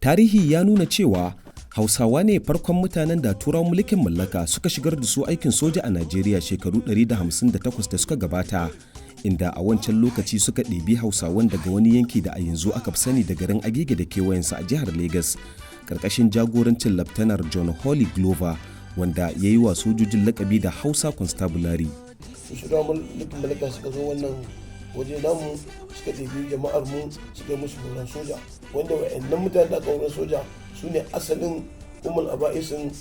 Tarihi ya nuna cewa Hausawa ne farkon mutanen da Turawan mulkin mallaka suka shigar da su aikin soja a Najeriya shekaru 158 da suka gabata, inda a wancan lokaci suka ɗebi Hausawan daga wani yanki da a yanzu aka fi sani da garin Agege da kewayensa a jihar Legas, ƙarƙashin jagorancin Laftanar John Holly Glover, wanda ya yi wa sojojin lakabi da Hausa Constabulary. Turawan mulkin mallaka suka zo wannan waje namu, suka ɗebi jama'ar mu, suka yi musu horon soja, wanda wa'annan mutane da aka horon soja su ne asalin ummul aba'isin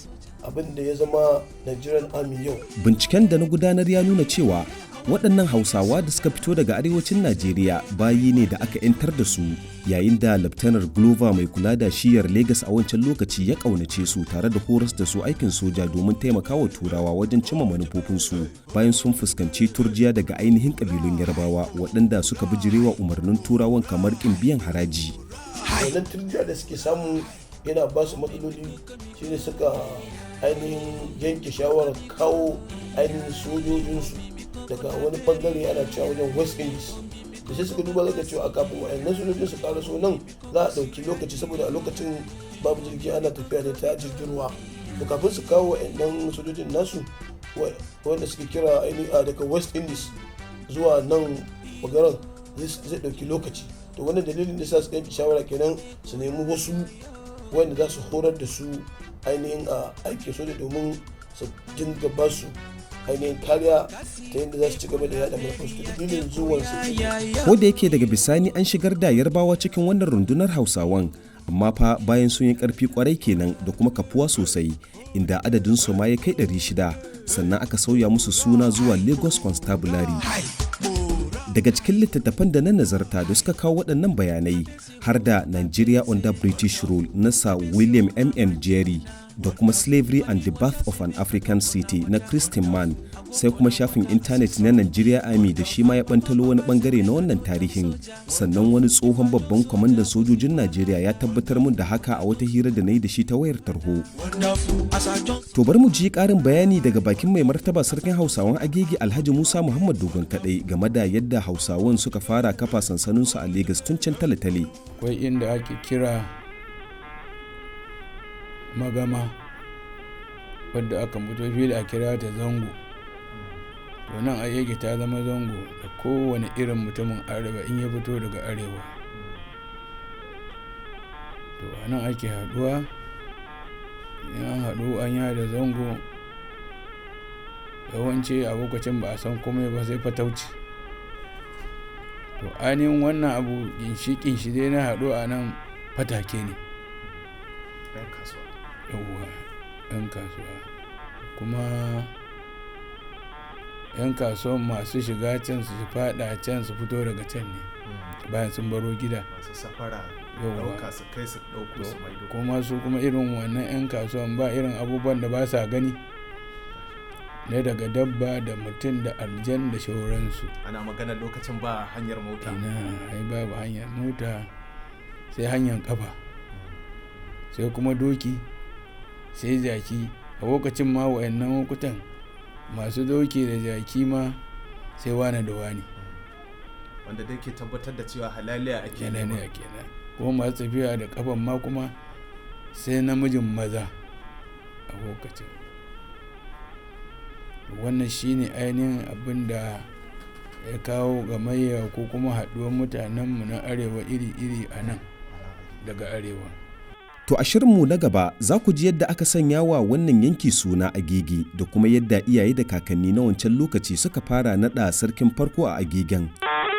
abin da ya zama Nigerian Army yau. Binciken da na gudanar ya nuna cewa waɗannan Hausawa da suka fito daga arewacin Najeriya bayi ne da aka 'yantar da su, yayin da Laftanar Glover mai kula da shiyar Legas a wancan lokaci ya ƙaunace su tare da horas da su aikin soja domin taimakawa Turawa wajen cimma manufofinsu, bayan sun fuskanci turjiya daga ainihin ƙabilun Yarbawa waɗanda suka bijirewa umarnin Turawan kamar ƙin biyan haraji. Wannan turjiya da suke samu yana ba su matsaloli, shine suka ainihin yanke shawarar kawo ainihin sojojinsu daga wani bangare ana cewa wajen West Indies. Da sai suka duba zaka cewa a kafin wa'annan sojojin su karaso nan za a ɗauki lokaci, saboda a lokacin babu jirgi, ana tafiya ne ta jirgin ruwa. To, kafin su kawo wa'annan sojojin nasu wanda suke kira ainihin daga West Indies zuwa nan bangaren zai ɗauki lokaci. To, wannan dalilin da sa suka yanke shawara kenan su nemi wasu wanda za su horar da su ainihin a aikin soja domin su dinga ba su ainihin kariya ta yadda za su ci gaba da yada manufarsu, da dalilin zuwan su. Ko da yake daga bisani an shigar da Yarbawa cikin wannan rundunar Hausawan, amma fa bayan sun yi karfi kwarai kenan da kuma kafuwa sosai, inda adadin su ma ya kai 600, sannan aka sauya musu suna zuwa Lagos Constabulary. Daga cikin littattafan da na nazarta da suka kawo waɗannan bayanai har da Nigeria Under British Rule na Sir William M.M. Jerry da kuma Slavery and the Birth of an African City na Christine Mann, sai kuma shafin intanet na Nigeria Army da shi ma ya bantalo wani bangare na wannan tarihin. Sannan wani tsohon babban kwamandan sojojin Najeriya ya tabbatar mun da haka a wata hira da na yi da shi ta wayar tarho. To, bari mu ji ƙarin bayani daga bakin mai martaba Sarkin Hausawan Agege, Alhaji Musa Muhammad Dogon Kadai, game da yadda Hausawan suka fara kafa sansaninsu a Legas tun can tale-tale. Akwai inda ake kira Magama, wadda aka mutu fili a kira ta Zango. To, nan Agege ta zama zango da kowane irin mutumin arewa in ya fito daga arewa. To, a nan ake haɗuwa. In an haɗu an yada zango, yawanci a lokacin ba a san komai ba sai fatauci. To, ainihin wannan abu ginshiƙin shi dai na haɗu a nan fatake ne. Yauwa, 'yan kasuwa. Kuma 'yan kasuwan masu shiga can su faɗa can su fito daga can ne bayan sun baro gida. Masu safara. Yauwa. Ɗauka su kai su ɗauko su maido. Kuma su kuma irin wannan 'yan kasuwan ba irin abubuwan da ba sa gani na daga dabba da mutum da aljan da shauransu. Ana maganar lokacin ba hanyar mota. Ina, ai babu hanyar mota sai hanyar kafa, sai kuma doki, sai jaki. A lokacin ma wa'annan lokutan masu doki da jaki ma sai wane da wane. Wanda dai ke tabbatar da cewa halaliya ake kenan nema. Ne kenan. Kuma masu tafiya da kafan ma kuma sai namijin maza a lokacin. Wannan shine ainihin abin da ya kawo gamayya ko kuma haɗuwar mutanenmu na arewa iri-iri a nan daga arewa. To, a shirinmu na gaba za ku ji yadda aka sanya wa wannan yanki suna Agege da kuma yadda iyaye da kakanni na wancan lokaci suka fara naɗa sarkin farko a Agegen.